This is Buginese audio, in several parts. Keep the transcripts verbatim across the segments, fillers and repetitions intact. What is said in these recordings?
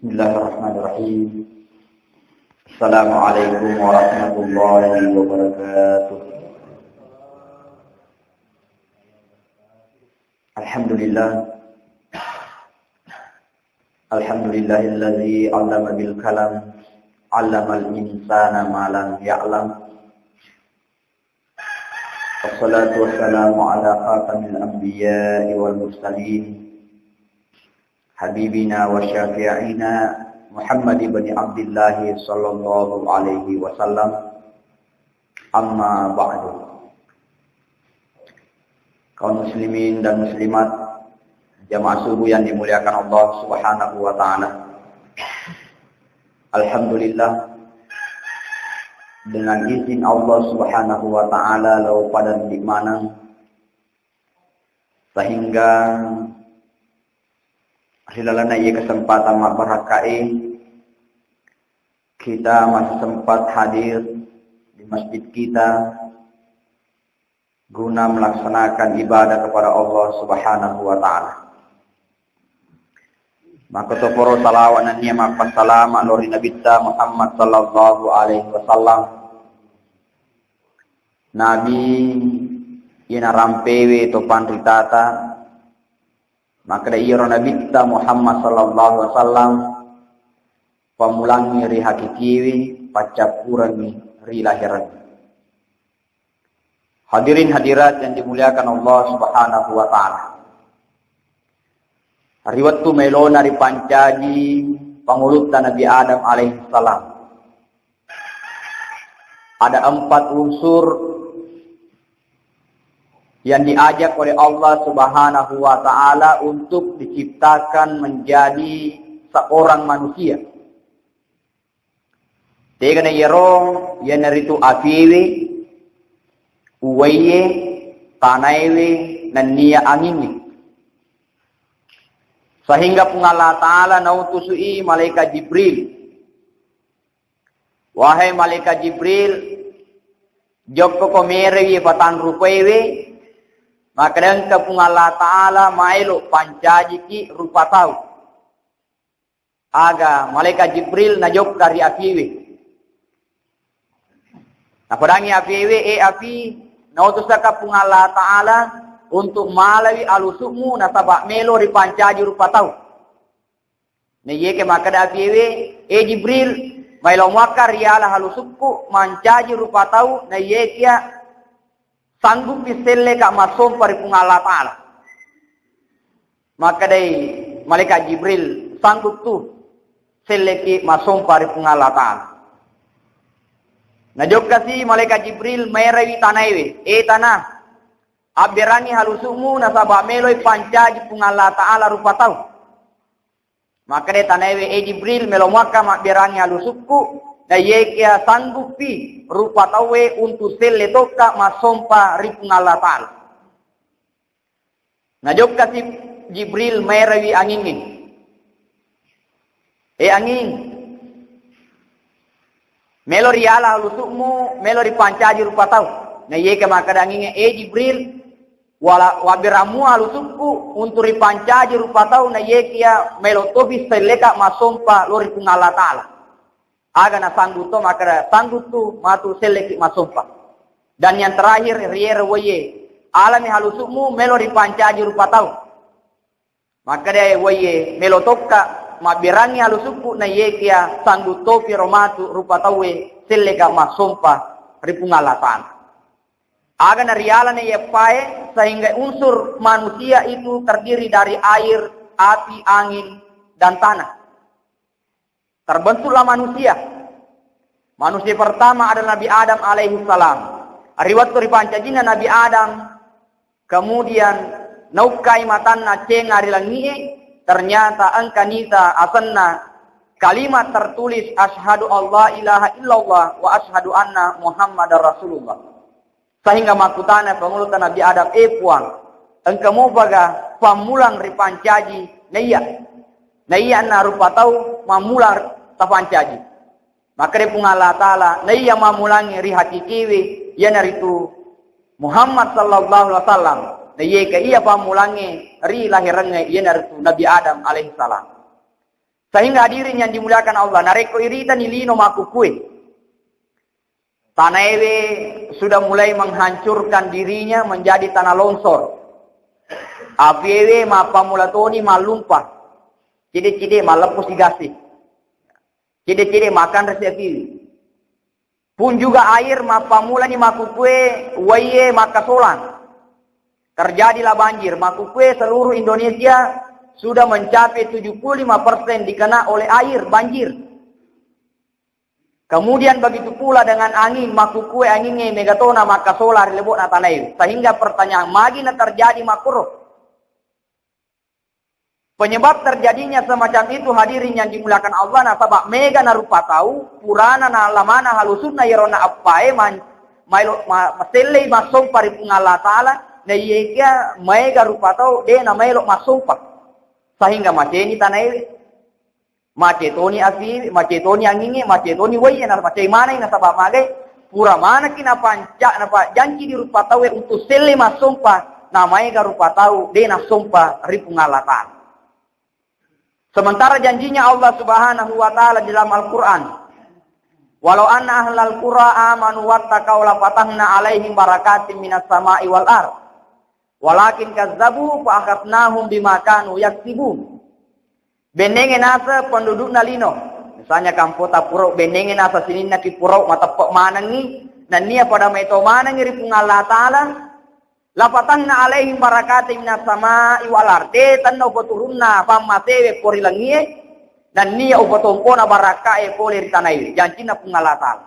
Bismillahirrahmanirrahim. Assalamualaikum warahmatullahi wabarakatuh. Alhamdulillah. Alhamdulillahilladzi 'allama bil qalam, 'allamal insana ma lam ya'lam. Wassalatu wassalamu ala khatamil anbiya'i wal mursalin, habibina wa syafi'ina Muhammad ibn Abdillah sallallahu alaihi wasallam. Amma ba'du. Kaum muslimin dan muslimat, jamaah subuh yang dimuliakan Allah Subhanahu wa taala. Alhamdulillah, dengan izin Allah Subhanahu wa taala, lao pada di maneng, sehingga ri lalenna iye kesempatan mabbarakkae, kita masih sempat hadir di masjid kita guna melaksanakan ibadah kepada Allah Subhanahu wa taala. Makkotoparo salawat nennia mappassalama lao ri Nabitta Muhammad sallallahu alaihi wasallam. Nabi iya narampewe to panritata, makkeda iyaro Nabitta Muhammad sallallahu alaihi wasallam pammulangngi ri hakikiwi, paccappurengngi ri lahirengngi. Hadirin hadirat yang dimuliakan Allah Subhanahu wa taala. Ri wettu maelona ripancaji pangulutta Nabi Adam alaihi salam, ada empat unsur yang diajak oleh Allah Subhanahu wa taala untuk diciptakan menjadi seorang manusia. Tegana iyaro, iyanaritu apiwe, uwaiye, tanaewe, nennia angingnge. Sehingga Puang Allah Ta'ala nautusu'i malaikat Jibril. Wahai malaikat Jibril, jokkoko merewi patanrupaiwe, makkeda engka Puang Allah Ta'ala maelo pancajiki rupa tau. Aga malaikat Jibril najokka ri apiwe. Napadangi apiwe, e api, nautusaka Puang Allah Ta'ala untuk malawi alusukmu nasaba melo ripancaji rupa tau. Naiyeke makkeda apiwe, e Jibril, maelo muakka riala halusukku mancaji rupa tau, naiyekia sanggupi selleka massompa ri Puang Allah Ta'ala. Makkedai malaikat Jibril, sanggup tu selleki massompa ri Puang Allah Ta'ala. Najokkasi malaikat Jibril maerewi tanaewe, e tana, abberangi halusukmu nasaba meloi pancaji Puang Allah Ta'ala rupa tau. Makkeda tanaewe, e Jibril, melo muakka mabberangi alusukku, naiyekia sanggupi rupa tauwe untuk selle tokka massompa ri Puang Allah Ta'ala. Najokkasi Jibril maerewi angingnge, e anging, melo riala halusukmu, melo ripancaji rupa tau. Naiyekia makkeda angingnge, e Jibril, wala wabberammu alusukku untuk ripancaji rupa tau, naiyekia melo topi selleka massompa lao ri Puang Allah Ta'ala. Aga nasanggup to, makkeda sanggup tu matu selleki massompa. Dan yang terakhir, riere woiye, alami halusukmu melo ripancaji rupa tau. Makkeda woiye, melo tokka mabberangi halusukku, naiyekia sanggup topiro matu rupa tauwe selleka massompa ri Puang Allah Ta'ala. Aga narialana iyeppae sehingga unsur manusia itu terdiri dari air, api, angin, dan tanah. Terbentuklah manusia. Manusia pertama adalah Nabi Adam alaihi salam. Ri wettu ripancajinna Nabi Adam, kemudian naukkai matanna cenga ri langi'e, ternyata engka nita asenna kalimat tertulis, "Asyhadu alla ilaha illallah wa asyhadu anna Muhammadar Rasulullah." Sehingga makkutana pangulutta Nabi Adam, "E Puang, engka mopaga pammulang ripancaji naiya? Naiya anna rupa tau mammulang tapancaji?" Makkeda Puang Allah Ta'ala, "Naiya mammulangnge ri hakikiwi, iyanaritu Muhammad sallallahu alaihi wasallam. Naiyeke iya pammulangnge ri lahirengnge, iyanaritu Nabi Adam alaihi salam." Sehingga hadirin yang dimuliakan Allah, narekko iritani lino makkukue, tanaewe sudah mulai menghancurkan dirinya menjadi tanah longsor. Apiewe mappammula toni mallumpa. Cede-cede malleppo sigasi. Cede-cede makanre siakiwi. Pun juga air mappammulani makkukue waie makkasolang. Terjadilah banjir. Makkukue seluruh Indonesia sudah mencapai tujuh puluh lima persen dikena oleh air banjir. Kemudian begitu pula dengan angin, makkukue angingnge megatona makkasola ri lebo'na tanae. Sehingga pertanyaan, magi na terjadi makkoro? Penyebab terjadinya semacam itu, hadirin yang dimuliakan Allah, nasaba mega na rupa tau, purana na lamana halusunna yerona appae man-, maelo ma-, masellei massompa ri Puang Allah Ta'ala, na iyekia maega rupa tau de na maelo massompa. Sehingga maceni tanaewe. Macetoni api, macetoni angingnge, macetoni waie, na macai maneng nasaba magai, pura manekki napanca, napajjanci di rupa tauwe untuk selle massompa, na maega rupa tau de nassompa ri Puang Allah Ta'ala. Sementara janjinya Allah Subhanahu wa Ta'ala di dalam Al-Quran, "Walau anna ahlal qura amanu wattaqau lafatahna alaihim barakatim minas sama'i wal ard. Walakin kazzabu fa akhadnahum bima kanu yaksibun." Bennenge nasa pendudukna lino. Misalnya kampota Purau, bennenge nasa sininna ki Purau mateppe manengi, nennia pada maito manengi ri Puang Allah Ta'ala, lafatahna alaihim barakati minas sama'i wal ard. Tenna upaturunna pammasewe pori langie, nennia upatompona barakae pole ri tanae. Jancinna Puang Allah Ta'ala.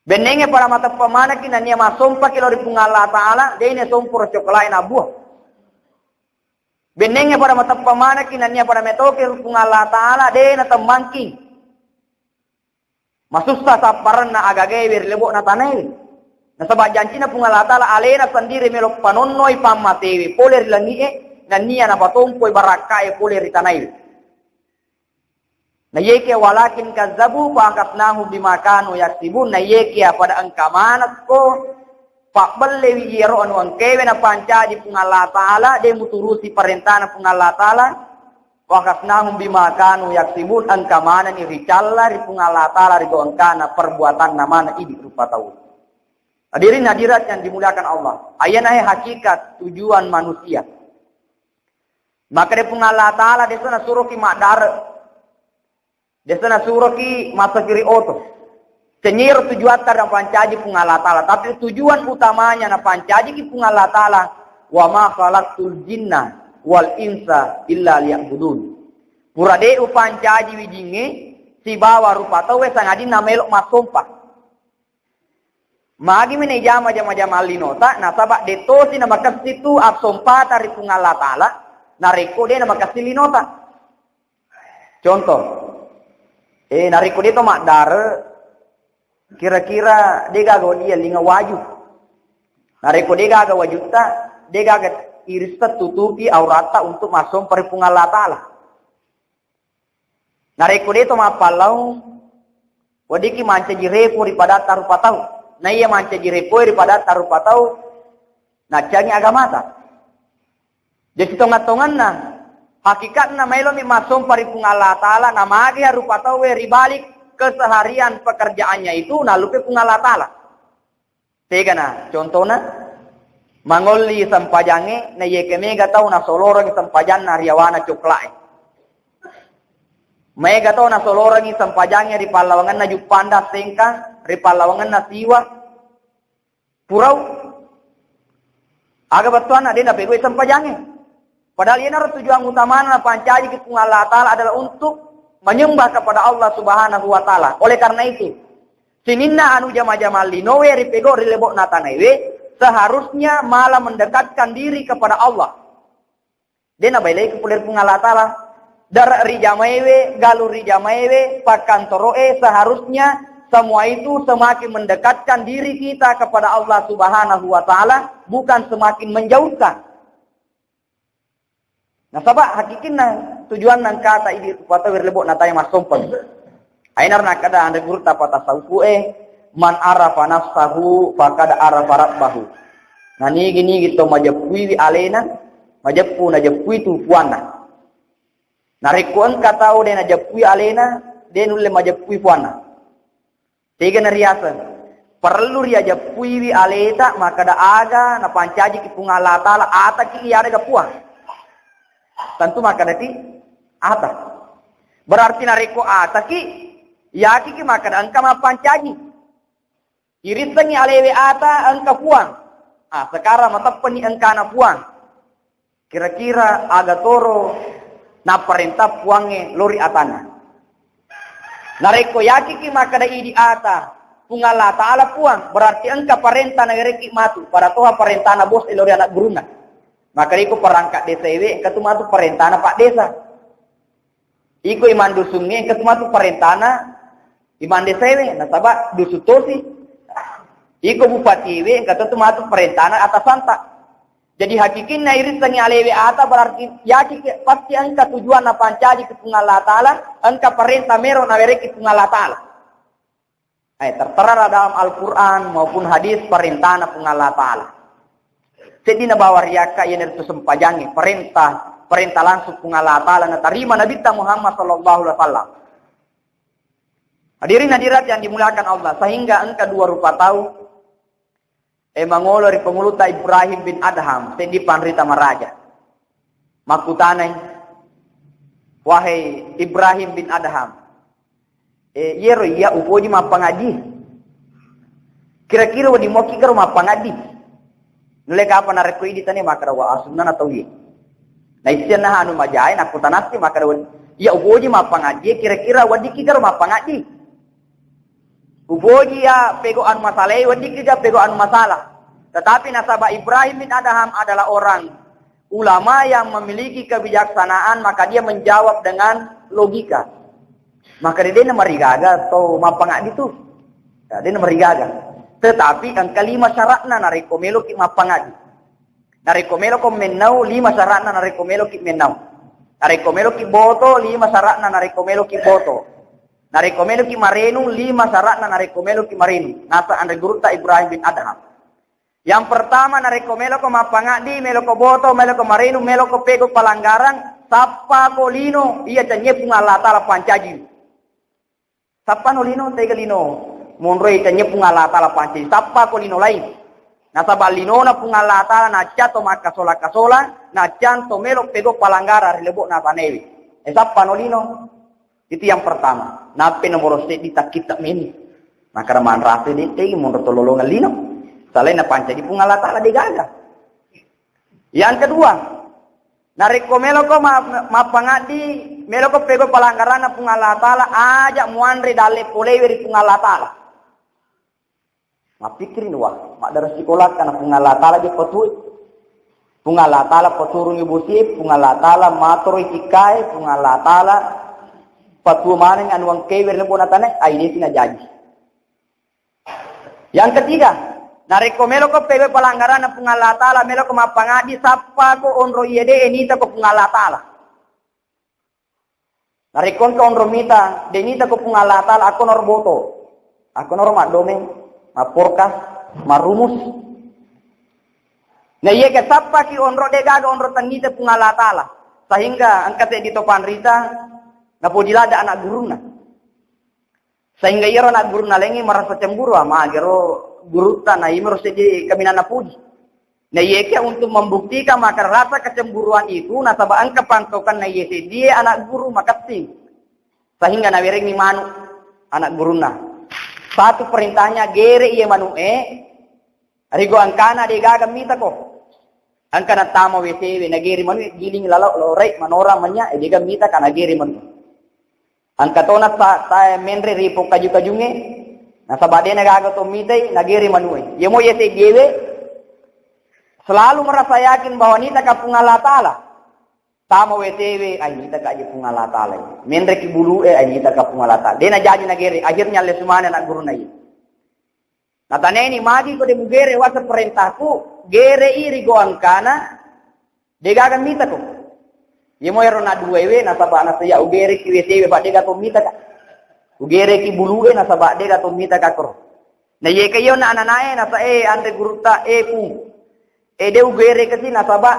Bennenge pada mateppe manekki nennia massompaki lao ri Puang Allah Ta'ala, de ne somporo cokola'e nabuah. Bennenge pada mateppe manekki nennia pada metoke ri Puang Allah Ta'ala, de na temmangking. Masussa sapparenna agagaewe ri lebo'na tanaewe. Nasaba jancina Puang Allah Ta'ala alena sendiri melo panonnoi pammatewe pole ri langi'e, nennia napatompoi barakkae pole ri tanaewe. Na iyekia walakin kazzabu fa akhadnahum bima kanu yaksibun. Na iyekia pada engka manekko pabbellewi iyaro anu engkewe napancaji Puang Allah Ta'ala, de muturusi parentana Puang Allah Ta'ala, wa akhadnahum bima kanu yaksibun, engka manenni ricalla ri Puang Allah Ta'ala ri gau engkana perbuatanna maneng idi rupa tau. Hadirin hadirat yang dimuliakan Allah, ayanahe hakikat tujuan manusia. Maka de Puang Allah Ta'ala desa nasuroki maddare, desa nasuroki massakiri oto. Tenniero tujuatta napancaji Puang Allah Ta'ala, tapi tujuan utamanya napancajiki Puang Allah Ta'ala, "Wa ma khalaqtul jinna wal insa illa liya'budun." Pura de upancaji wijingnge sibawa rupa tauwe sangadinna melo massompa. Magi mene jama-jama-jama linota, nasaba de tosi namakessi tu assompata ri Puang Allah Ta'ala, narekko de namakessi linota. Contoh, eh, narekko de to maddare, kira-kira de gaga wedding yellinga waju. Narekko de gaga wajutta, de gaga irista tutupi auratta untuk massompa ri Puang Allah Ta'ala. Narekko de to mappallaung, weddikki mancaji repo ri padatta rupa tau. Na iya mancaji repoe ri padatta rupa tau, naccangi agamata. Jadi tonga-tonganna, hakikatna maelomi massompa ri Puang Allah Ta'ala, na magi rupa tauwe ri balik keseharian pekerjaannya itu, nalupe Puang Allah Ta'ala. Tegana, contona, mangolli sempajangnge, na iyekke mega tau nasolorongi sempajanna ri yawana cokla'e. Mega tau nasolorongi sempajangnge ri pallawangenna Juppanda Sengkang, ri pallawangenna Siwa, Purau. Aga bettuanna de napegau'i sempajangnge. Padahal iyanaro tujuan utamana napancajiki Puang Allah Ta'ala adalah untuk menyembah kepada Allah Subhanahu wa Ta'ala. Oleh karena itu, sininna anu jama-jama linowe ripegau ri lebo'na tanaewe, seharusnya malah mendekatkan diri kepada Allah. De nabailei pole ri Puang Allah Ta'ala. Dara ri jamaewe, galu ri jamaewe, pakkantoro'e, seharusnya semua itu semakin mendekatkan diri kita kepada Allah Subhanahu wa Ta'ala, bukan semakin menjauhkan. Nasaba hakikinna tujuanna engkata idi rupatawe ri lebo'na tanae massompeng. Ainaro nakkeda anre gurutta pata sauku'e, "Man arafa nafsahu faqad arafa rabbahu." Nanigi-nigi to majeppuiwi alena, majeppu najeppui tu puanna. Narekko engka tau de' najeppui alena, de' nulle majeppui puanna. Tega nariaseng? Parellu riajeppuiwi aleta makkeda aga napancajiki Puang Allah Ta'ala, ataki iya de' ga puang. Tentu makkedaki ata. Berarti narekko ataki, yakiki makkeda engka mappancaji. Irissengngi alewe ata engka puang. Ah, sekarang mateppenni engkana puang. Kira-kira aga toro napparenta puangnge lori atanna? Narekko yakiki makkeda idi ata Puang Allah Ta'ala puang, berarti engka parenta nawerekki matu. Pada toha parentana bos e lori anak gurunna. Maka iko perangkat desa ewe, engka tu matu parentana pak desa. Iko imang dusungnge engka tu matu parentana imang desa ewe, nasaba dusun tosi. Iko bupati ewe engka tu matu parentana atasanta. Jadi hakikinna irissengngi alewe ata berarti yakiki pasti engka tujuan napancaji ke Puang Allah Ta'ala, engka parenta mero nawerekki Puang Allah Ta'ala. Eh, tertera dalam Al-Quran maupun hadis parentana Puang Allah Ta'ala. Seddi nabawa riakka iyanaritu sempajangnge, perintah, perintah langsung Puang Allah Ta'ala natarima Nabitta Muhammad sallallahu alaihi wasallam. Hadirin hadirat yang dimuliakan Allah, sehingga engka dua rupa tau, eh, mangolo ri pengulutta Ibrahim bin Adham, seddi panrita maraja. Makkutanai, "Wahai Ibrahim bin Adham, eh, iyaro iya upoji mappangaddi. Kira-kira wedding mokki garo mappangaddi? Nulle kapa narekko idi tane makkeda wa asunna na tauwe." Naissianna anu majae nakkutanassi makkeda, "Iya upoji mappangaddi, kira-kira weddikki garo mappangaddi? Upoji ya pego anu masalai, weddikki ga pego anu masalah." Tetapi nasaba Ibrahim bin Adham adalah orang ulama yang memiliki kebijaksanaan, maka dia menjawab dengan logika. Maka dia dena marigaga atau mappangaddi tu. Ya, dena marigaga. Tetapi engka lima syaratna narekko meloki mappangaddi. Narekko meloko mennau, lima syaratna narekko meloki mennau. Narekko meloki boto, lima syaratna narekko meloki boto. Narekko meloki marenu, lima syaratna narekko meloki marenu. Nasa anre gurutta Ibrahim bin Adham. Yang pertama, narekko meloko mappangaddi, meloko boto, meloko marenu, meloko pego palanggaran, sappako lino iya cennie Puang Allah Ta'ala pancaji. Sappano lino, tega lino? Monroi cennie Puang Allah Ta'ala pancaji. Sappako lino laing. Nasaba linona Puang Allah Ta'ala naccanto makkasola-kasola, naccanto melo pego palanggaran ri lebo'na tanaewe. Eh, sappano lino. Itu yang pertama. Nappi nomoro seddi takkitta meni. Maka manrasa de tegi monro tololongan lino. Salain napancaji Puang Allah Ta'ala degaga. Yang kedua, narekko meloko ma-, mappangaddi, meloko pego palanggaranna Puang Allah Ta'ala, aja muanre dalle polewe ri Puang Allah Ta'ala. Mappikkiri ni, wah, maddara sikolakka na Puang Allah Ta'ala je patue. Puang Allah Ta'ala paturungi bosie, Puang Allah Ta'ala matoroi cikkae, Puang Allah Ta'ala patue maneng anu engkae ri lebo'na tanae, ai desi najaji. Yang ketiga, narekko meloko pegau palanggaranna Puang Allah Ta'ala, meloko mappangaddi, sappako onro iya de nitako Puang Allah Ta'ala. Narekko engka onro mita, de nitako Puang Allah Ta'ala, akkonoro boto. Akkonoro maddomeng, mapporkas, marumus. Na iya ke sappaki onro de gaga onro tennita Puang Allah Ta'ala. Sehingga engka seddi to panrita, napoji ladde anak gurunna. Sehingga iyaro anak gurunna laingnge merasa cemburu, ah, magero gurutta na imero seddi kaminang napuji. Na iyakia untuk membuktikan maka rasa kecemburuan itu nasaba engka pantaukanna iye seddie anak guru makessing. Sehingga nawerengngi manu anak gurunna. Satu perintahnya, gere iye manu'e, rigo engkana de gaga mitako. Engka nattama W C we, nagere manu'e, giling lalo, lorei, manora, manya, e, de gaga mitaka, nagere manu'e. Engka tona ta, ta menre ri pong kaju-kajungnge, nasaba de na gaga to mitai, nagere manu'e. Yemo iye seddie we, selalu merasa yakin bahwa nitaka Puang Allah Ta'ala. Tama W C we, ai nitaka je Puang Allah Ta'ala. Menreki bulu'e, ai nitaka Puang Allah Ta'ala. De najaji nagere, akhirnya lesu maneng anak gurunna iye. Nataneni, magi ko de mugere wase perintahku, gerei rigo engkana, de gaga mitako. Yemo ero na dua we, nasaba nasa iya ugereki W C we, ba de gaga to mitaka. Ugereki bulu'e, nasaba de gaga to mitaka koro. Na iye ke iyo na ananae, nasa e anre gurutta, e Puang. E de ugerekesi, nasaba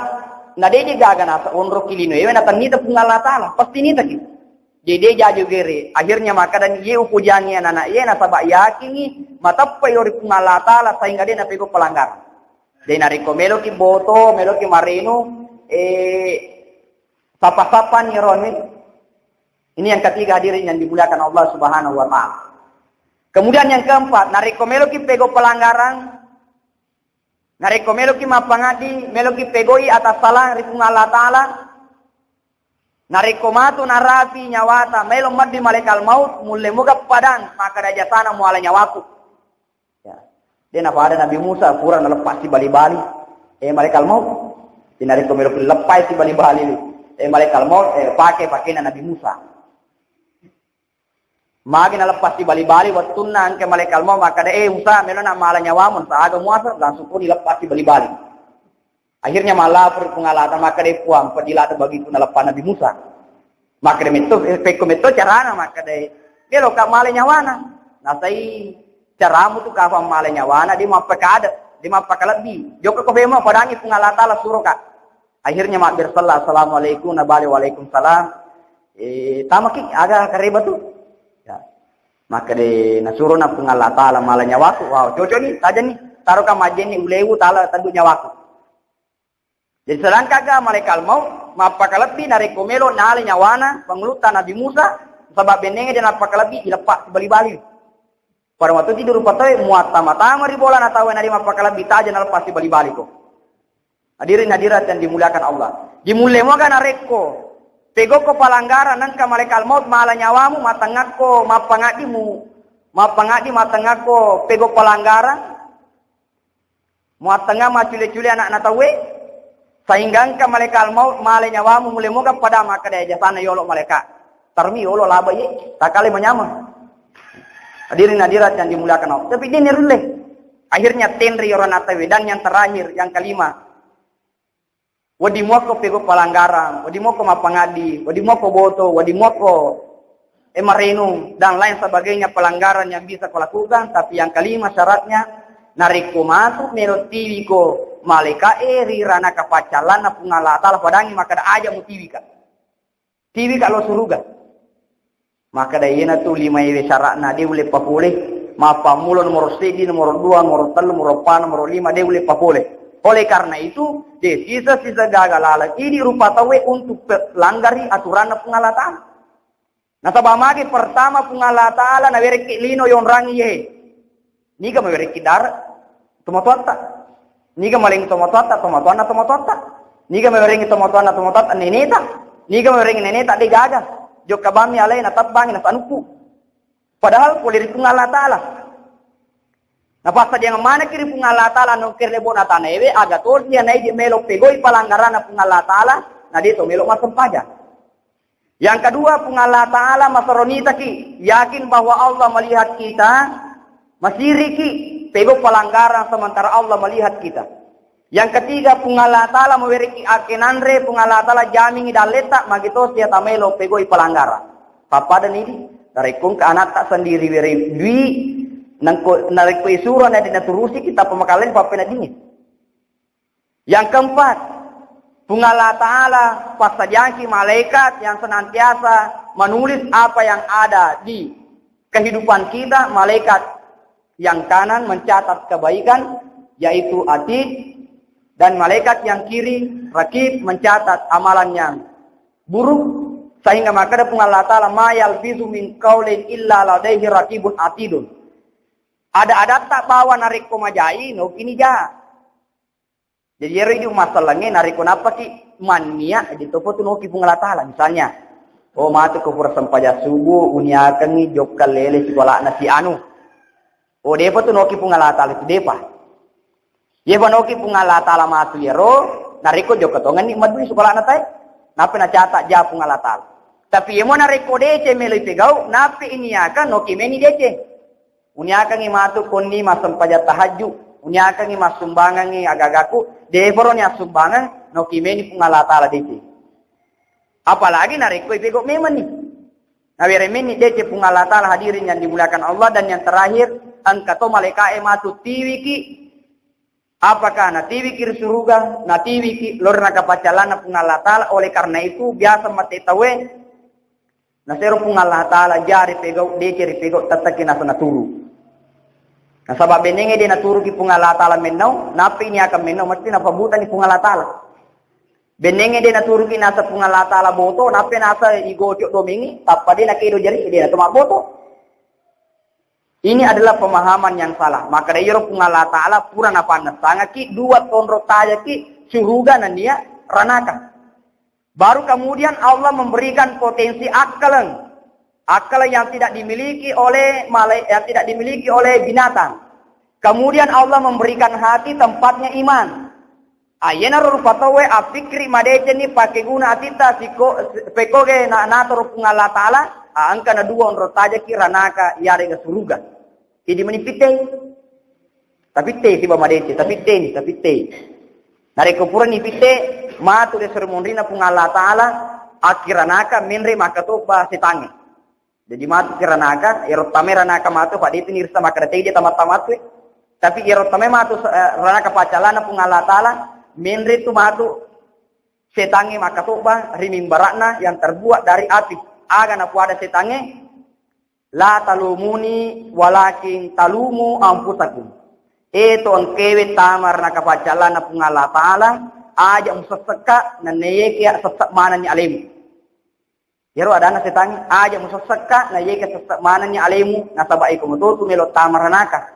Na de' je gaga nasa onroki lino ewe natennita Puang Allah Ta'ala, pasti nitaki. Jadi de' jaju gere. Akhirnya makkadani, "Ye upojangi anak-anak ye, nasaba yakingi mateppai ri Puang Allah Ta'ala sehingga de' napego pelanggaran." Jadi narekko meloki boto, meloki marenu, eh, sapa-sapani roni. Ini yang ketiga, hadirin yang dimuliakan Allah Subhanahu wa Ta'ala. Kemudian yang keempat, narekko meloki pego pelanggaran, narekko meloki mappangaddi, meloki pegoi atas salah ri Puang Allah Ta'ala, narekko matu narapi nyawata, melo maddi malaikat maut, mulle moga padang, makkada jasana muala nyawaku. Ya. De' napada Nabi Musa, pura naleppasi bali-bali. Eh, malaikat maut. Jadi narekko meloki leppai si bali-bali, eh, malaikat maut, eh, pake pakena Nabi Musa. Magi naleppasi bali-bali, wettunna engka malaikat maut makkada, "Eh, Musa, melo na mala nyawamu, sa aga muasa?" Langsung ko dileppasi bali-bali. Akhirnya malapor Puang Allah Ta'ala, makkada, "Puang, peddi ladde bagiku naleppa Nabi Musa." Makkada metto, eh, pekko metto carana, makkada, "Melo ka mala nyawana." Nasai caramu tu kapang mala nyawana, de' mappakada, de' mappakalebbi. Jokka ko femo, padangi Puang Allah Ta'ala suroka. Akhirnya mabbersella, "Assalamualaikum," nabale, "Waalaikumsalam." Eh, tamaki, aga kareba tu. Ya. Makkada nasuro na Puang Allah Ta'ala mala nyawaku. Wow, cocok ni, tajang ni. Taroka majjenni ulewu, tala teddu nyawaku. Jadi sedangkan ga malaikat maut mappakalebbi narekko melo nala nyawana pangulutta Nabi Musa, sabab bennengnge de' nappakalebbi, ileppa sibali-bali. Pada waktu tidur rupa tauwe muattama-tama ri bolana tauwe na de' mappakalebbi, taja naleppasi bali-bali ko. Hadirin hadirat yang dimuliakan Allah. Dimulle moga narekko pegokko palanggaran, nengka malaikat maut mala nyawamu, matengakko, mappangaddimu, mappangaddi matengakko pegok palanggaran, muattengnga maccule-cule ana'na tauwe, sehingga engka malaikat maut mala nyawamu, mulle moga pada makkeda jasanna yolo malaika. Tarmi yolo laba ye, takale manyameng. Hadirin hadirat yang dimuliakan Allah. Tapi de' narulle. Akhirnya tenre yoro ana'na tauwe. Dan yang terakhir, yang kelima. Wedding muakko pegok palanggaran, wedding muakko mappangaddi, wedding muakko boto, wedding muakko eh, marenung, dan lain sebagainya pelanggaran yang bisa kau lakukan, tapi yang kelima syaratnya, narekko matu melo tiwiko malaika'e ri ranaka paccallanna Puang Allah Ta'ala, padangi makkeda aja mutiwika. Tiwika lo suruga. Makkeda iyanatu lima ewe syaratna de' ulle papole, mappammulo nomoro seddi, nomoro dua, nomoro tellu, nomoro eppa, nomoro lima, de' ulle papole. Oleh karena itu, de' sisa-sisa gaga laleng idi rupa tauwe untuk pe-, langgari aturanna Puang Allah Ta'ala. Nasaba magi pertama Puang Allah Ta'ala nawerekki lino yonrangi ye. Niga mawerekki dare'? Tomatoatta. Niga malengngi tomatoatta? Tomatoanna tomatoatta. Niga mawerengngi tomatoanna tomatoatta? Neneta. Niga mawerengngi neneta? De' gaga. Jokka bammi alai natebbangi nasanukku. Padahal pole ri Puang Allah Ta'ala. Napassadiang manekki ri Puang Allah Ta'ala nongkere lebo'na tanaewe, aga tosi iya naidi melo pegoi palanggaranna Puang Allah Ta'ala, na de' to melo massempajang. Yang kedua, Puang Allah Ta'ala masaronitaki, yakin bahwa Allah melihat kita, masiriki pegok palanggaran sementara Allah melihat kita. Yang ketiga, Puang Allah Ta'ala mawerekki akkenanre, Puang Allah Ta'ala jamingi dalletta, magito sia tamelo pegoi palanggaran. Pappada nidi, narekko engka anatta sendiri wereng dui, nengko, narekko isuro na de' naturusi, kita pemakalai papena dingin. Yang keempat, Puang Allah Ta'ala passadiangki malaikat yang senantiasa menulis apa yang ada di kehidupan kita. Malaikat yang kanan mencatat kebaikan, yaitu atid, dan malaikat yang kiri, rakib, mencatat amalan yang buruk. Sehingga makkeda Puang Allah Ta'ala, "Ma yalfizu min qaulin illa ladaihi raqibun atidun." Ada-adatta bawa narekko majai, nokini ja. Jadi ero idi masallangnge, narekko nappaki mannia, jadi topo tu noki Puang Allah Ta'ala. Misalnya, oh, matu ko pura sempajang subuh, uniakengngi jokka lele sikolana si anu. Oh, depa tu noki Puang Allah Ta'ala tu, depa. Yepa noki Puang Allah Ta'ala matu yero, narekko jokka tongenni madui sikolana tae. Nape nacatat ja Puang Allah Ta'ala. Tapi yemo narekko deceng meloi pegau, nape iniakan noki meni deceng. Uniakangngi matu konni massempajang tahajju, uniakangngi massumbangangngi aga-agaku, de' foroni assumbangeng, naoki meni Puang Allah Ta'ala deceng. Apalagi narekko ipegok memenni. Nawereng menni deceng Puang Allah Ta'ala, hadirin yang dimuliakan Allah, dan yang terakhir, engka to malaika'e matu tiwiki Apakah natiwiki ri suruga? Natiwiki, lao ri naraka paccallanna Puang Allah Ta'ala. Oleh karena itu, biasa mate tauwe, nasero Puang Allah Ta'ala, jari pegau, deceri pegau, tetteki nasa naturu. Nasaba bennengnge de naturuki Puang Allah Ta'ala mennau, nappi niaka mennau, mesti napabutani Puang Allah Ta'ala. Bennengnge de naturuki nasa Puang Allah Ta'ala boto, nappi nasa igoco domengi, tappa de nakedo jari, de nato mabboto. Ini adalah pemahaman yang salah. Maka dari iyaro Puang Allah Ta'ala pura napannessangaki dua tonro tajaki suruga nennia ranaka. Baru kemudian Allah memberikan potensi akal. Akal yang tidak dimiliki oleh malai-, yang tidak dimiliki oleh binatang. Kemudian Allah memberikan hati tempatnya iman. Ayenaro rupa tauwe appikkiri madecenni pakkeguna atitta siko-, pekkoge na-, natoro Puang Allah Ta'ala, a, engka na dua onro tajaki ranaka yarega suruga. Idi meni pittei. Tapittei siba madeceng, tapittei, tapittei. Narekko purani pitte, matu de suri monrina Puang Allah Ta'ala, akkiranaka menre makkatobba setangnge. Jadi matu kiranaka, ero tame ranaka matu, pada itu nirsa makkeda tei dia tamat-tamat tu. Tapi ero tame matu, eh, ranaka paccallanna Puang Allah Ta'ala, menre tu matu setangnge makkatobba ri mimbara'na yang terbuat dari api. Aga napuada setangnge, "La talumuni walakin talumu anfusakum." E to engkewe tama ranaka paccallanna Puang Allah Ta'ala, aja musessekka, nenneyekia sesse manenni alemu. Iyaro adanna setangnge, aja musessekka, na yeke sesse manenni alemu, nasaba iko mototu melo tama ranaka.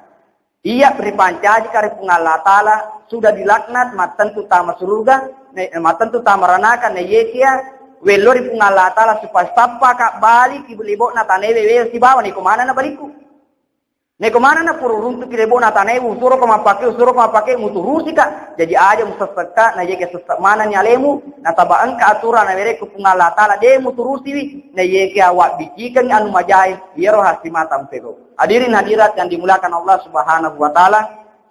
Iya ripancajika ri Puang Allah Ta'ala, sudah dilaknat, mattentu tama suruga, ne-, mattentu tama ranaka, na yekia wello ri Puang Allah Ta'ala supaya sappaka bali ki lebo'na tanaewe weo sibawa niko manenna balikku. Neko manenna pura uruntuki lebo'na tanae, usuroko mappake, usuroko mappake, muturusika. Jadi aja musessekka, na yeke sesse manenni alemu, nasaba engka aturan nawerekku Puang Allah Ta'ala, de muturusiwi, na yeke awabbikikengngi anu majae, iyaro hasimata mpegau. Hadirin hadirat yang dimuliakan Allah Subhanahu wa Ta'ala,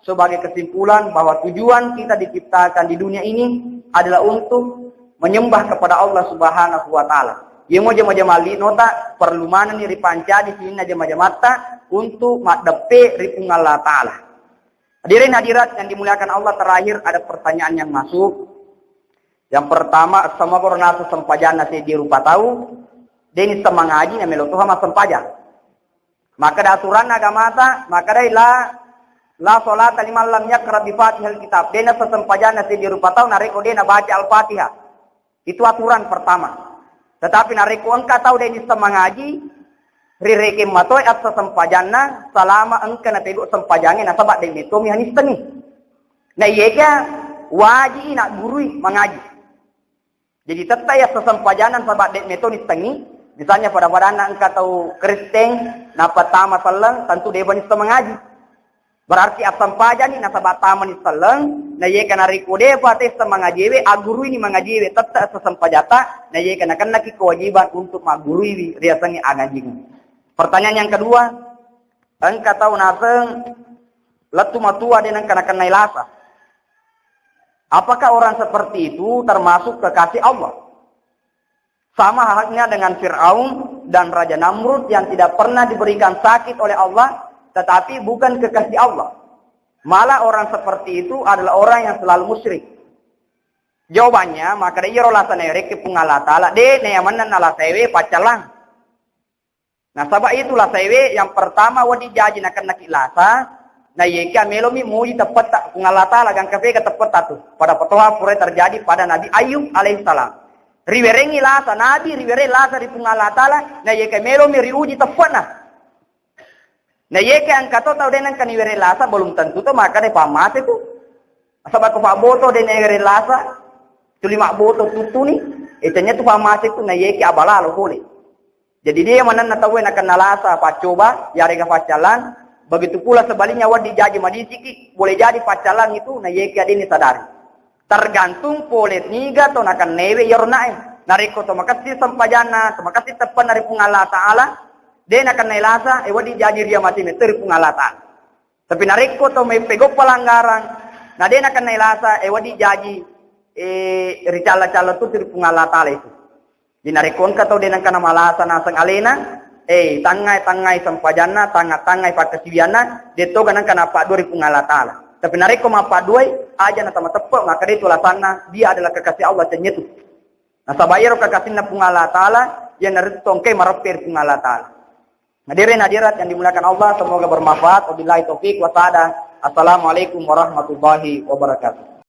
sebagai kesimpulan bahwa tujuan kita diciptakan di dunia ini adalah untuk menyembah kepada Allah Subhanahu wa Ta'ala. Yemo jama-jama linota perlu manenni ripancaji sininna jama-jamatta untuk maddeppe ri Puang Allah Ta'ala. Hadirin hadirat yang dimuliakan Allah, terakhir ada pertanyaan yang masuk. Yang pertama, semua koronasi sempajanna seddi rupa tau, deni semangaji na melo toha massempajang. Makkeda aturanna agamata, makkedai la, la sholata liman lam yaqra bi Fatihil kitab. Dena sesempajanna seddi rupa tau narekko dena baca Al-Fatihah. Itu aturan pertama. Tetapi narekko engka tau deni semangaji, rirekeng matoi assa sempajanna salama engka napego sempajange nasaba de metomi hanissengi. Na iyeka waji naggurui mangaji. Jadi tette iya sesempajanna sabab de metoni tengi. Misalnya pada-padanna engka tau Kristen nappa tama selleng, tentu de bani semangaji. Berarti assempajani nasaba tamani selleng, na yeka narekko de pa tessa mangajewe, agguruini mangajewe, tette sesempajata, na yeka nakennaki kewajiban untuk magguruiwi riasengnge angajing. Pertanyaan yang kedua, engka tau naseng lettu matua de nengka nakennai lasa. Apakah orang seperti itu termasuk kekasih Allah? Sama halnya dengan Firaun dan Raja Namrud yang tidak pernah diberikan sakit oleh Allah, tetapi bukan kekasih Allah. Malah orang seperti itu adalah orang yang selalu musyrik. Jawabannya, maka iyaro lasa nawerekki Puang Allah Ta'ala, de na yamennang na lasaewe paccallang. Nasaba itu lasaewe yang pertama wedding jaji nakennaki lasa, na yeka melomi muji teppetta Puang Allah Ta'ala, gangka pega teppetta tu. Pada patoha pura terjadi pada Nabi Ayub alaihissalam. Riwerengi lasa, Nabi riwereng lasa ri Puang Allah Ta'ala, na yeka melomi riuji teppetna. Na yeka engka to tau de nengka niwereng lasa, belum tentu to maka de pammase tu. Nasaba ko pabboto de niwereng lasa, tuli mabboto tuttuni, e tennia tu pammase tu, na yeka abalalo pole. Jadi, de manenna tauwe nakenna lasa paccoba, yarega paccallang. Begitu pula sebaliknya, wedding jaji madisiki, boleh jadi paccallang itu na yeke deni sadari. Tergantung pole niga to nakennewe iyaro nae. Narekko to makessing sempajanna, to makessing teppenna ri Puang Allah Ta'ala, de nakennai lasa, e wedding jaji ria mati metto ri Puang Allah Ta'ala. Tapi narekko to meppegau pelanggaran, na de nakennai lasa, e wedding jaji, e, ricalla-calla tu ri Puang Allah Ta'ala itu. Jadi narekko engka tau de nengka namalasa naseng alena, eh, tangngai-tangngai sempajanna, tangnga-tangngai pakkasiwianna, de toga nengka napaddua ri Puang Allah Ta'ala. Tapi narekko mappaduai, aja na tamateppe, maka itu alasanna dia adalah kekasih Allah, cenyetu. Nasaba iyaro kekasinna Puang Allah Ta'ala, iyanaritu tongke mareppe ri Puang Allah Ta'ala. Hadirin hadirat yang dimuliakan Allah, semoga bermanfaat. Wabillahi taufiq wa sa'adah. Assalamualaikum warahmatullahi wabarakatuh.